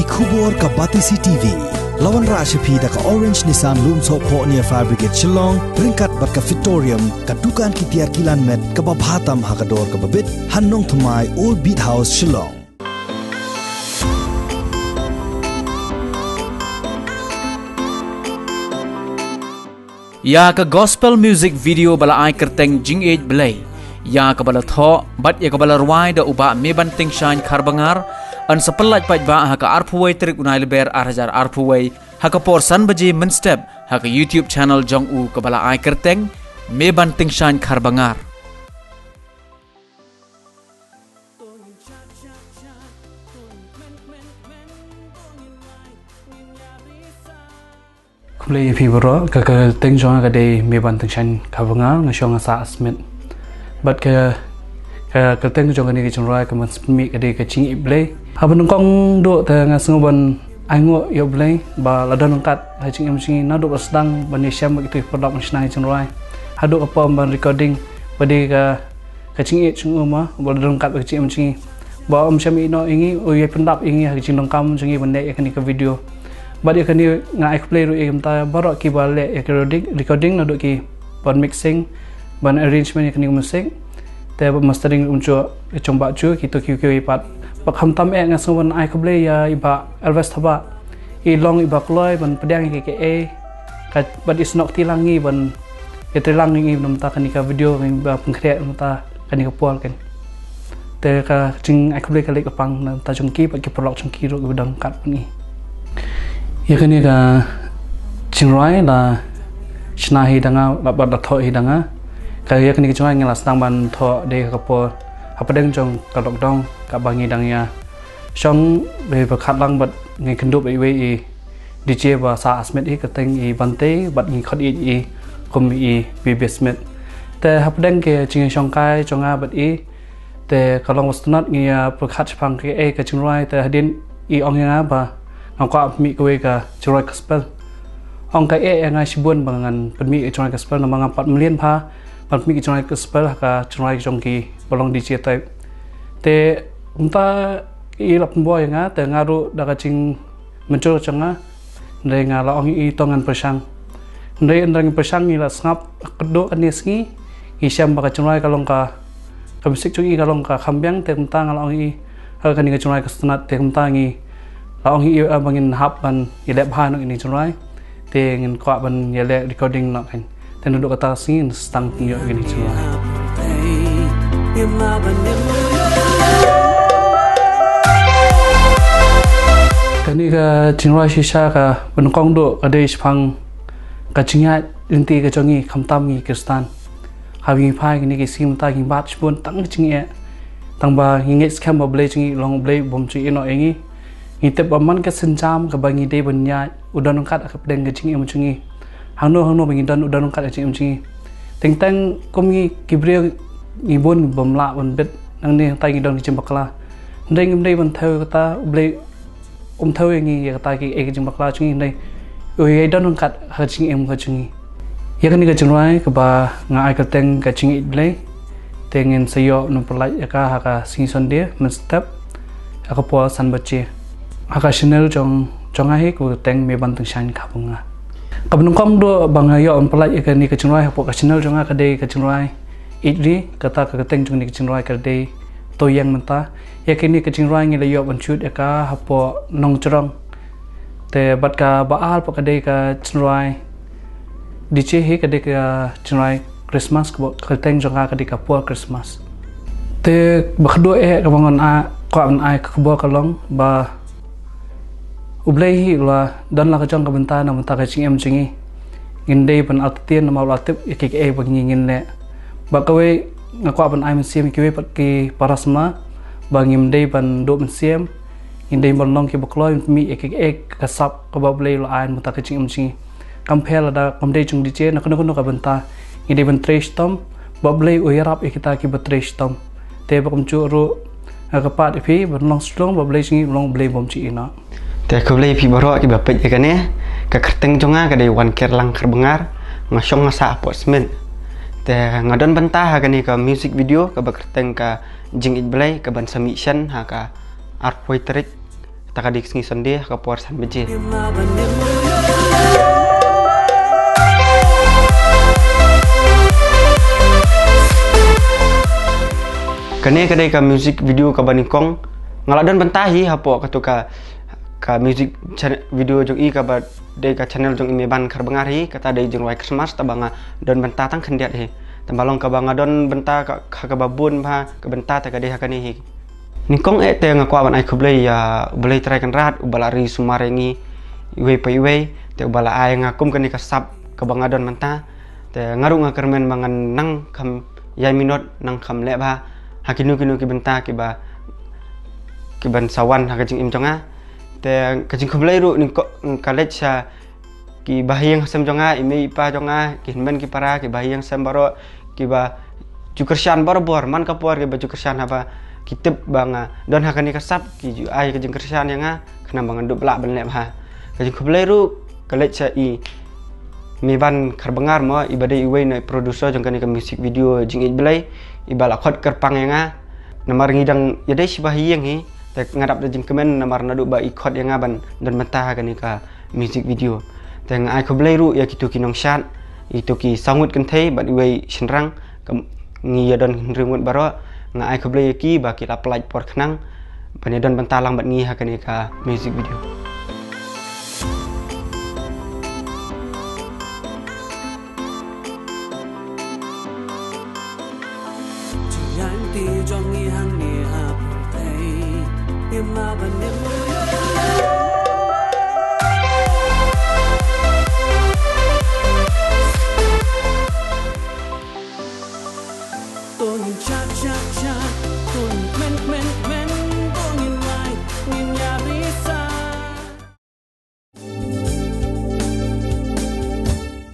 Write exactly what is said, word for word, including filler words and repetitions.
Khubor ka Batesi T V. La wanrah sha phi da ka Orange Nissan Lumsohphoh near Fire Brigade Shillong, ryngkat bad ka Fitorium, ka dukan ki tiar kilan met kaba bha tam ha ka dor kaba bit, ha Nongthymmai, Old Beat House, Shillong. Ïa ka gospel music video ba la ai kyrteng Jingïeit Blei, ïa kaba la thoh bad ïa kaba la rwai da u Bah Meban Tyngshaiñ Kharbangar, yn sa pyllait paidbah ha ka arphew wei tarik u Naiwieng ar hajar arphew wei, ha ka por san baje mynstep, ha ka YouTube channel jong u kaba la ai kyrteng Meban Tyngshaiñ Kharbangar. Khublei ïa phi baroh, ka kyrteng jong nga ka dei Meban Tyngshaiñ Kharbangar, nga shong ha Sah Smit. Bad ka, ka kyrteng jong kane ka jingrwai kaba nga sa pynmih ka dei ka Jingïeit Blei. Haba nyngkong duh te nga sngew ban ai nguh ïa U Blei ba la don ryngkat ha ka jingim jong ngi, naduh ba sdang ban ïashem bad kito ki paralok ban shna ïa ka jingrwai, haduh ka por ban recording, ba dei ka ka jingïeit jong u ma, ba la don ryngkat bad ka jingim jong ngi. Ba um shym ïehnoh ïa ngi, u ïai pyndap ïa ngi ha ka jingdonkam jong ngi ban leh ïa kane ka video. Bad ïa kane nga ai khublei ruh ïa ki bynta baroh kiba leh ïa ka recording, recording naduh ki ban mixing, ban arrangement ïa kane ka music. Te bad mastering ruh mynta ïa jong Bah Ju, kito kiwei kiwei pat. Bad khamtam eh nga sngew ban ai khublei ïa i Bah Elvis Thabah. I long iba kloi ban pdiang ïa kiei kiei, ka, bad i snoh kti lang ngi ban ïatreilang ïa ngi na bynta kane ka video, ngi ba pynkhreh na bynta kane ka por kan. Te ka jingai khublei ka leit ka pang na bynta jong ki bad ki paralok jong ki ruh kiba don ryngkat bad ngi. Ïa kane ka jingrwai la shna hi da nga, la bad la thoh hi da nga. Ka ïa kane ka jingrwai ngi la sdang ban thoh dei ha ka por hapdeng jong ka lockdown, kaba ngi dang ïa shong, ba pyrkhat lang bad ngi kynduh bad iwei i DJ ba sah ha Smit, i kyrteng i Bante, bad ngi khot ïa i kum i Baby Smit. Te hapdeng ka jingïashongkai jong nga bad i, te ka long ba sngewtynnat ngi ïa pyrkhat shaphang kaei ka jingrwai, te hadien i ong ïa nga ba nga kwah pynmih kawei ka jingrwai gospel. Ong kaei ïa nga shibun ba ngan pynmih ka jingrwai gospel, namar ngam pat mlien bha ban pynmih ka jingrwai gospel ha ka jingrwai jong kiba long DJ type. Te kumta i la pynbor ïa nga, te nga ruh da ka jingmynjur jong nga, hynrei nga la ong ïa i to ngan pyrshang. Hynrei ynda ngi pyrshang ngi la sngap, kyrduh kane ka sngi ngi shem ba ka jingrwai ka long ka, ka music jong i ka long ka kham biang, te kumta nga la ong ïa i, ha kane ka jingrwai ka sngewtynnat, te kumta ngi la ong ïa i ba ngin hap ban ïaleh bha noh ïa kane ka jingrwai. Te ngin kwah ban ïaleh recording noh kan. Te naduh kata ka sngi ngin sdang pynïoh ïa kane ka jingrwai. Kane ka jingrwai shisha kaba nyngkong duh ka dei shaphang ka jingïaid lynti ka jong ngi khamtam ngi Khristan. Haba ngi phai kine ki sngi mynta ngi bat shibun tang ka jingeh. Tang ba ngi ngeit skhem ba U Blei jong ngi u long U Blei bym ju ïehnoh ïa ngi. Ngi tip ba man ka sienjam kaba ngi dei ban ïaid u don ryngkat ha ka pdeng ka jingim jong ngi. Hangno hangno ba ngi don, u don ryngkat ha ka jingim jong ngi. Teng teng kum ngi ki briew ngi bun bym lah ban bit, nangne hangtai ngi don ka jingbakla. Hynrei ngim dei ban thew kata, U Blei um thew ïa ngi ïa kata kiei ka jingbakla jong ngi, hynrei u ïai don ryngkat ha ka jingim ka jong ngi. Ïa kane ka jingrwai kaba nga ai kyrteng ka Jingïeit Blei, te ngin sa ïoh ban pyllait ïa ka ha ka sngi Sunday mynstep ha ka por san baje ha ka channel jong, jong nga hi kaba kyrteng Meban Tyngshaiñ Khabunga. Kaba nyngkong duh ba nga ïoh ban pyllait ïa kane ka jingrwai hapoh ka channel jong nga ka dei ka jingrwai Ïeit Ri, kata ka kyrteng jong kane ka jingrwai ka dei To Ïeng Mynta. Ïa kane ka jingrwai ngi la ïoh ban shoot ïa ka hapoh Nongchrong. Te bad kaba ar pat ka dei ka jingrwai DJ hi ka dei ka jingrwai Christmas, kaba kyrteng jong ka ka dei ka Por Christmas. Te ba khatduh eh kaba ngan ai, kwah ban ai ka khubor ka long ba U Blei hi u la don la ka jong ka bynta na bynta ka jingim jong ngi. Ngim dei ban artatien namar u la tip ïa kiei kiei ba ngi ngin leh. Ba kawei nga kwah ban ai mynsiem ïa kiwei pat ki para samla ba ngim dei ban duh mynsiem. Ngim dei ban long kiba kloi ban pynmih ïa kiei kiei ka sap kaba U Blei u la ai na bynta ka jingim jong ngi. Kam pher lada kam dei jong DJ, na kano kano ka bynta ngi dei ban trei shitom, ba U Blei u ïarap ïa kita kiba trei shitom. Te ba kumjuh ruh nga kyrpad ïa phi ban long shlur ba U Blei jong ngi u long U Blei bym ju ïehnoh. Te khublei ïa phi baroh kiba peit ïa kane. Ka kyrteng jong nga ka dei Wankyrlang Kharbngar, nga shong nga sah hapoh Smit. Te nga don bynta ha kane ka music video kaba kyrteng ka Jingïeit Blei, kaban sa mih shen ha ka arphew tarik Ka dei ka sngi Sunday ha ka por san baje. Kane ka dei ka music video kaba nyngkong. Nga la don bynta hi hapoh katu ka, ka music channel, video jong i kaba dei ka channel jong i Meban Kharbngar hi, kata dei jingrwai Christmas, tangba nga don bynta tang khyndiat hi. Tangba long kaba nga don bynta ka, ka kaba bun bha ka bynta te ka dei ha kane hi. Nyngkong eh te nga kwah ban ai khublei ïa U Blei Trai Kynrad uba la ri sumar ïa ngi iwei pa iwei, te uba la ai nga kum kane ka sap kaba nga don mynta. Te nga ruh nga kyrmen ba ngan nang kham ïai minot, nang kham leh bha ha kino kino ki bynta kiba, kiban sa wan ha ka jingim jong nga. Te ka jingkhublei ruh nyngkong ka leit sha ki bahaïing hasem jong nga, i mei i pa jong nga, ki hynmen ki para, ki bahaïing hasem baroh, kiba ju kyrshan barabor, man ka por kiba ju kyrshan haba ki tip ba nga don ha kane ka sap, ki ju ai ka jingkyrshan ïa nga khnang ba ngan dup lah ban leh bha. Ka jingkhublei ruh ka leit sha i Meban Kharbngar mo, iba dei iwei na i producer jong kane ka music video Jingïeit Blei, iba la khot kyrpang ïa nga. Namar ngi dang ïadei shi bahaïing hi, te nga dap da jingkmen namar naduh ba i khot ïa nga ban don bynta ha kane ka music video. Te nga ai khublei ruh ïa kito ki nongshad, ito ki saw ngut kynthei bad iwei shynrang, ka, ngi ïa don hynriew ngut baroh. Nga ai khublei ïa ki ba ki la pynlait por khnang ban ïa don bynta lang bad ngi ha kane ka music video.